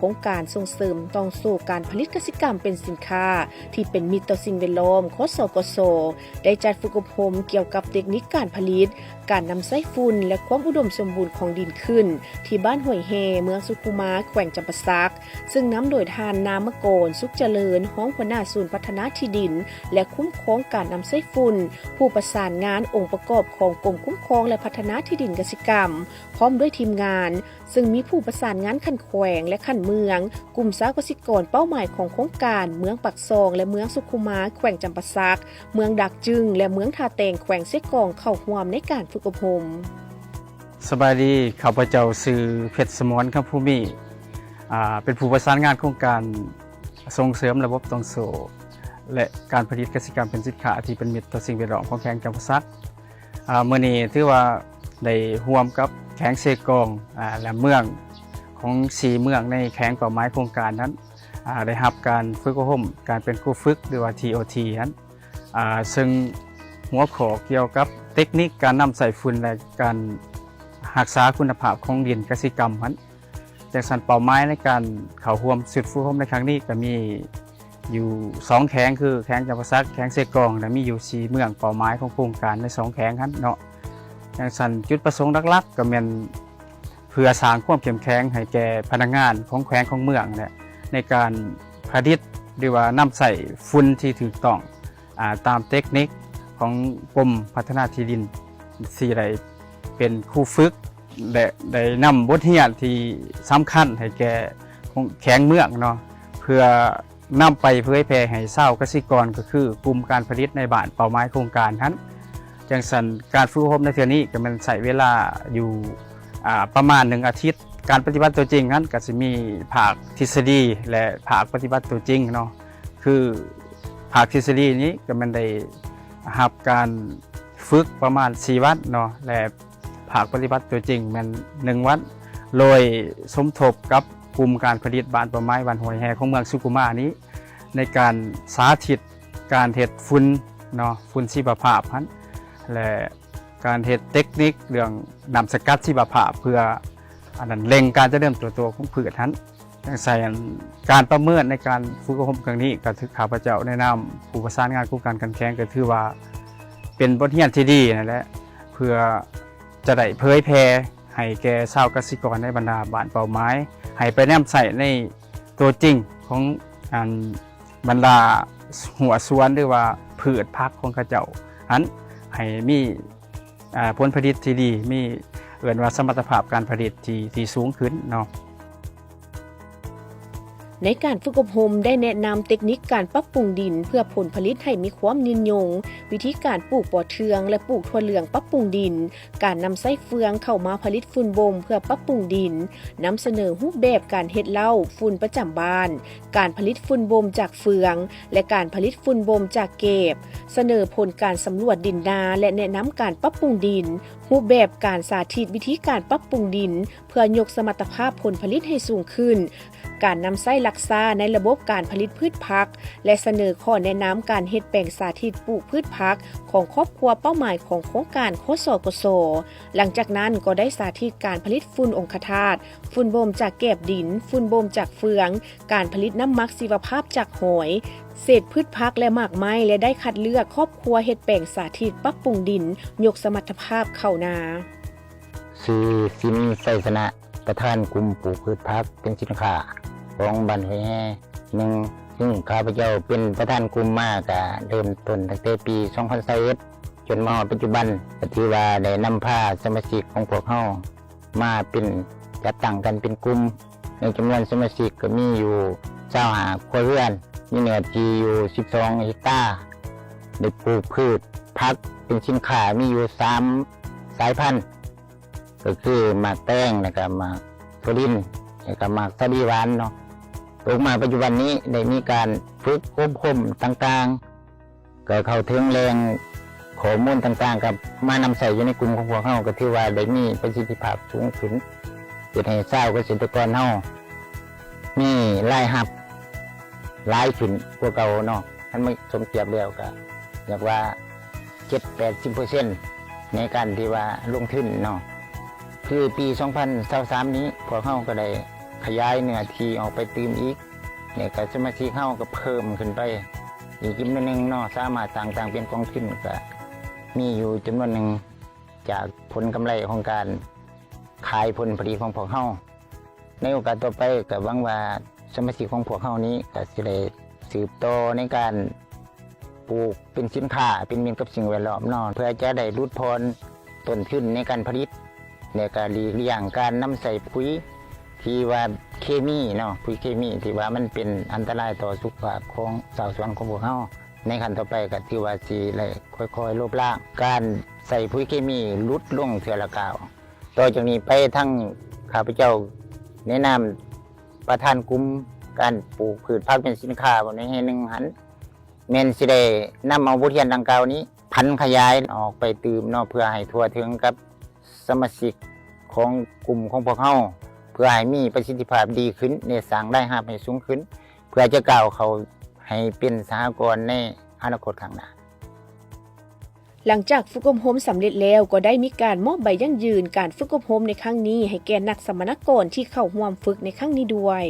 ອົງການສົ່ງເສີມຕ່ອງໂສ້ການຜະລິດກະສິກຳເປັນສິນຄ້າທີ່ເປັນມິດຕໍ່ສິ່ງແວດລ້ອມ ຄສກສ ໄດ້ຈັດຝຶກອົບຮົມກ່ຽວກັບເຕັກນິກການຜະລິດ, ການນຳໃຊ້ຝຸ່ນ ແລະ ຄວາມອຸດົມສົມບູນຂອງດິນຂຶ້ນ ທີ່ບ້ານຫ້ວຍແຮ່ ເມືອງສຸຂຸມາ ແຂວງຈຳປາສັກ, ເຊິ່ງນຳໂດຍທ່ານ ນາມະກອນ ສຸກຈະເລີນ ຮອງຫົວໜ້າສູນພັດທະນາທີ່ດິນ ແລະ ຄຸ້ມຄອງການນຳໃຊ້ຝຸ່ນ, ຜູ້ປະສານງານອົງປະກອບຂອງກົມຄຸ້ມຄອງ ແລະ ພັດທະນາທີ່ດິນກະສິກຳ ພ້ອມດ້ວຍທີມງານ, ເຊິ່ງມີຜູ້ປະສານງານຂັ້ນແຂວງ ແລະ ຂັ້ນເມືອງ, ກຸ່ມຊາວກະສິກອນເປົ້າໝາຍຂອງໂຄງການເມືອງປາກຊ່ອງ ແລະ ເມືອງສຸຂຸມາ ແຂວງຈຳປາສັກ, ເມືອງດາກຈຶງ ແລະ ເມືອງທ່າແຕງ ແຂວງເຊກອງ ເຂົ້າຮ່ວມໃນການຝຶກອົບຮົມ. ສະບາຍດີ, ຂ້າພະເຈົ້າຊື່ ເພັດສະໝອນ ຄຳພູມີ, ອາ, ເປັນຜູ້ປະສານງານໂຄງການສົ່ງເສີມລະບົບຕ່ອງໂສ້ ແລະ ການຜະລິດກະສິກຳເປັນສິນຄ້າທີ່ເປັນມິດຕໍ່ສິ່ງແວດລ້ອມຂອງແຂວງຈຳປາສັກ. ອາ, ມື້ນີ້ຖືວ່າໄດ້ຮ່ວມກັບແຂວງເຊກອງ, ອາ, ແລະ ເມືອງຂອງສີ່ເມືອງໃນແຂວງເປົ້າໝາຍໂຄງການນັ້ນ, ອາ, ໄດ້ຮັບການຝຶກອົບຮົມການເປັນຄູຝຶກ ຫຼືວ່າ ທີໂອທີ ນັ້ນ, ອາ, ເຊິ່ງຫົວຂໍ້ກ່ຽວກັບເຕັກນິກການນຳໃຊ້ຝຸ່ນ ແລະ ການຮັກສາຄຸນນະພາບຂອງດິນກະສິກຳຫັ້ນ. ຈັ່ງຊັ້ນເປົ້າໝາຍໃນການເຂົ້າຮ່ວມຊຸດຝຶກອົບຮົມໃນຄັ້ງນີ້ກໍມີຢູ່ສອງແຂວງ ຄືແຂວງຈຳປາສັກ, ແຂວງເຊກອງ ແລະ ມີຢູ່ສີ່ເມືອງເປົ້າໝາຍຂອງໂຄງການໃນສອງແຂວງຫັ້ນເນາະ. ຈັ່ງຊັ້ນຈຸດປະສົງຫຼັກໆກໍແມ່ນເພື່ອສ້າງຄວາມເຂັ້ມແຂງໃຫ້ແກ່ພະນັກງານຂອງແຂວງຂອງເມືອງແຫຼະ ໃນການຜະລິດ ຫຼືວ່ານຳໃຊ້ຝຸ່ນທີ່ຖືກຕ້ອງ ອາ ຕາມເຕັກນິກຂອງກົມພັດທະນາທີ່ດິນ ທີ່ໄດ້ເປັນຄູຝຶກ ແລະ ໄດ້ນຳບົດຮຽນທີ່ສຳຄັນໃຫ້ແກ່ຂອງແຂວງເມືອງເນາະ ເພື່ອນຳໄປເຜີຍແຜ່ໃຫ້ຊາວກະສິກອນ ກໍຄືກຸ່ມການຜະລິດໃນບ້ານເປົ້າໝາຍໂຄງການຫັ້ນ. ຈັ່ງຊັ້ນ ການຝຶກອົບຮົມໃນເທື່ອນີ້ກໍແມ່ນໃຊ້ເວລາຢູ່ ອາ ປະມານໜຶ່ງອາທິດ. ການປະຕິບັດຕົວຈິງຫັ້ນກໍຊິມີພາກທິດສະດີ ແລະ ພາກປະຕິບັດຕົວຈິງເນາະ. ຄືພາກທິດສະດີນີ້ກໍແມ່ນໄດ້ຮັບການຝຶກປະມານສີ່ວັນເນາະ ແລະ ພາກປະຕິບັດຕົວຈິງແມ່ນໜຶ່ງວັນ ໂດຍສົມທົບກັບກຸ່ມການຜະລິດບ້ານເປົ້າໝາຍ ບ້ານຫ້ວຍແຮ່ ຂອງເມືອງສຸຂຸມານີ້ ໃນການສາທິດການເຮັດຝຸ່ນເນາະ, ຝຸ່ນຊີວະພາບຫັ້ນ ແລະ ການເຮັດເຕັກນິກເລື່ອງນ້ຳສະກັດຊີວະພາບ ເພື່ອອັນນັ້ນ ເລັ່ງການຈະເລີນເຕີບໂຕຂອງພືດຫັ້ນ. ຈັ່ງຊັ້ນ ການປະເມີນໃນການຝຶກອົບຮົມຄັ້ງນີ້ ກໍຖືກຂ້າພະເຈົ້າໃນນາມຜູ້ປະສານງານໂຄງການຂັ້ນແຂວງ ກໍຖືວ່າເປັນບົດຮຽນທີ່ດີນັ້ນແຫຼະ ເພື່ອຈະໄດ້ເຜີຍແຜ່ໃຫ້ແກ່ຊາວກະສິກອນໃນບັນດາບ້ານເປົ້າໝາຍ ໃຫ້ໄປນຳໃຊ້ໃນຕົວຈິງຂອງອັນບັນດາຮົ້ວສວນ ຫຼືວ່າພືດຜັກຂອງເຂົາເຈົ້າຫັ້ນ ໃຫ້ມີ ອາ ຜົນຜະລິດທີ່ດີ ມີ ເອີ້ນວ່າສະມັດຕະພາບການຜະລິດທີ່ ທີ່ສູງຂຶ້ນເນາະ. ໃນການຝຶກອົບຮົມໄດ້ແນະນຳເຕັກນິກການປັບປຸງດິນເພື່ອຜົນຜະລິດໃຫ້ມີຄວາມຍືນຍົງ, ວິທີການປູກປໍເທືອງ ແລະ ປູກຖົ່ວເຫຼືອງປັບປຸງດິນ, ການນຳໃຊ້ເຟືອງເຂົ້າມາຜະລິດຝຸ່ນບົ່ມເພື່ອປັບປຸງດິນ, ນຳສະເໜີຮູບແບບການເຮັດເຫຼົ້າຝຸ່ນປະຈຳບ້ານ, ການຜະລິດຝຸ່ນບົ່ມຈາກເຟືອງ ແລະ ການຜະລິດຝຸ່ນບົ່ມຈາກແກບ, ສະເໜີຜົນການສຳຫຼວດດິນນາ ແລະ ແນະນຳການປັບປຸງດິນ, ຮູບແບບການສາທິດວິທີການປັບປຸງດິນ ເພື່ອຍົກສະມັດຕະພາບຜົນຜະລິດໃຫ້ສູງຂຶ້ນ, ການນຳໃຊ້ຫຼັກຊາໃນລະບົບການຜະລິດພືດຜັກ ແລະ ສະເໜີຂໍ້ແນະນຳການເຮັດແປງສາທິດປູກພືດຜັກຂອງຄອບຄົວເປົ້າໝາຍຂອງໂຄງການ ຄສກສ. ຫຼັງຈາກນັ້ນກໍໄດ້ສາທິດການຜະລິດຝຸ່ນອົງຄະທາດ, ຝຸ່ນບົ່ມຈາກແກບດິນ, ຝຸ່ນບົ່ມຈາກເຟືອງ, ການຜະລິດນ້ຳໝັກຊີວະພາບຈາກຫອຍ, ເສດພືດຜັກ ແລະ ໝາກໄມ້ ແລະ ໄດ້ຄັດເລືອກຄອບຄົວເຮັດແປງສາທິດປັບປຸງດິນ ຍົກສະມັດຕະພາບເຂົ້ານາ. ຊື່ ສິນ ໄຊຊະນະ, ປະທານກຸ່ມປູກພືດຜັກເປັນສິນຄ້າຂອງບ້ານຫ້ວຍແຮ່ ໜຶ່ງ ຊຶ່ງຂ້າພະເຈົ້າເປັນປະທານກຸ່ມມາ ກະເລີ່ມຕົ້ນຕັ້ງແຕ່ປີສອງພັນຊາວເອັດ ຈົນມາຮອດປັດຈຸບັນ ກະຖືວ່າໄດ້ນຳພາສະມາຊິກຂອງພວກເຮົາມາເປັນ ຈັດຕັ້ງກັນເປັນກຸ່ມ ໃນຈຳນວນສະມາຊິກກໍມີຢູ່ຊາວຫ້າຄົວເຮືອນ ມີເນື້ອທີ່ຢູ່ສິບສອງເຮັກຕາ, ໄດ້ປູກພືດຜັກເປັນສິນຄ້າມີຢູ່ສາມສາຍພັນ ກໍຄືໝາກແຕງ ແລ້ວກໍໝາກຖົ່ວລິນ ແລ້ວກໍໝາກສາລີຫວານເນາະ. ຕົກມາປັດຈຸບັນນີ້ໄດ້ມີການຝຶກອົບຮົມຕ່າງໆ ກໍເຂົ້າເຖິງແຫຼ່ງຂໍ້ມູນຕ່າງໆ ກໍມານຳໃຊ້ຢູ່ໃນກຸ່ມຂອງພວກເຮົາ ກໍຖືວ່າໄດ້ມີປະສິດທິພາບສູງຂຶ້ນ ເຮັດໃຫ້ຊາວກະເສດຕະກອນເຮົາມີລາຍຮັບຫຼາຍຂຶ້ນກວ່າເກົ່າເນາະ. ຄັນມາສົມທຽບແລ້ວກໍຢາກວ່າ ເຈັດແປດສິບເປີເຊັນ ໃນການທີ່ວ່າລົງທຶນເນາະ. ຄືປີສອງພັນຊາວສາມນີ້ ພວກເຮົາກໍໄດ້ ຂະຫຍາຍເນື້ອທີ່ອອກໄປຕື່ມອີກ ແລ້ວກໍສະມາຊິກເຮົາກໍເພີ່ມຂຶ້ນໄປອີກຈຳນວນໜຶ່ງເນາະ ສາມາດສ້າງຕັ້ງເປັນກອງທຶນ ກໍມີຢູ່ຈຳນວນໜຶ່ງ ຈາກຜົນກຳໄລຂອງການຂາຍຜົນຜະລິດຂອງພວກເຮົາ. ໃນໂອກາດຕໍ່ໄປກໍຫວັງວ່າສະມາຊິກຂອງພວກເຮົານີ້ກໍຊິໄດ້ສືບຕໍ່ໃນການປູກເປັນສິນຄ້າ ເປັນມິດກັບສິ່ງແວດລ້ອມເນາະ ເພື່ອຈະໄດ້ຫຼຸດຜ່ອນຕົ້ນທຶນໃນການຜະລິດ ແລະ ກໍຫຼີກລ່ຽງການນຳໃຊ້ປຸຍທີ່ວ່າເຄມີເນາະ ປຸຍເຄມີທີ່ວ່າມັນເປັນອັນຕະລາຍຕໍ່ສຸຂະພາບຂອງຊາວສວນຂອງພວກເຮົາ. ໃນຂັ້ນຕໍ່ໄປກໍຖືວ່າຊິໄດ້ຄ່ອຍໆລົບລ້າງການໃຊ້ປຸຍເຄມີ ຫຼຸດລົງເທື່ອລະກ້າວ. ຕໍ່ຈາກນີ້ໄປ ທາງຂ້າພະເຈົ້າໃນນາມປະທານກຸ່ມການປູກພືດຜັກເປັນສິນຄ້າ ໃນແຫ່ງໜຶ່ງຫັ້ນ ແມ່ນຊິໄດ້ນຳເອົາບົດຮຽນດັ່ງກ່າວນີ້ ຜັນຂະຫຍາຍອອກໄປຕື່ມເນາະ ເພື່ອໃຫ້ທົ່ວເຖິງກັບສະມາຊິກຂອງກຸ່ມຂອງພວກເຮົາ ເພື່ອໃຫ້ມີປະສິດທິພາບດີຂຶ້ນ ແລະ ສ້າງລາຍຮັບໃຫ້ສູງຂຶ້ນ ເພື່ອຈະກ້າວເຂົ້າໃຫ້ເປັນສະຫະກອນໃນອະນາຄົດຂ້າງໜ້າ. ຫຼັງຈາກຝຶກອົບຮົມສຳເລັດແລ້ວ ກໍໄດ້ມີການມອບໃບຢັ້ງຢືນການຝຶກອົບຮົມໃນຄັ້ງນີ້ ໃຫ້ແກ່ນັກສຳມະນາກອນທີ່ເຂົ້າຮ່ວມຝຶກໃນຄັ້ງນີ້ດ້ວຍ.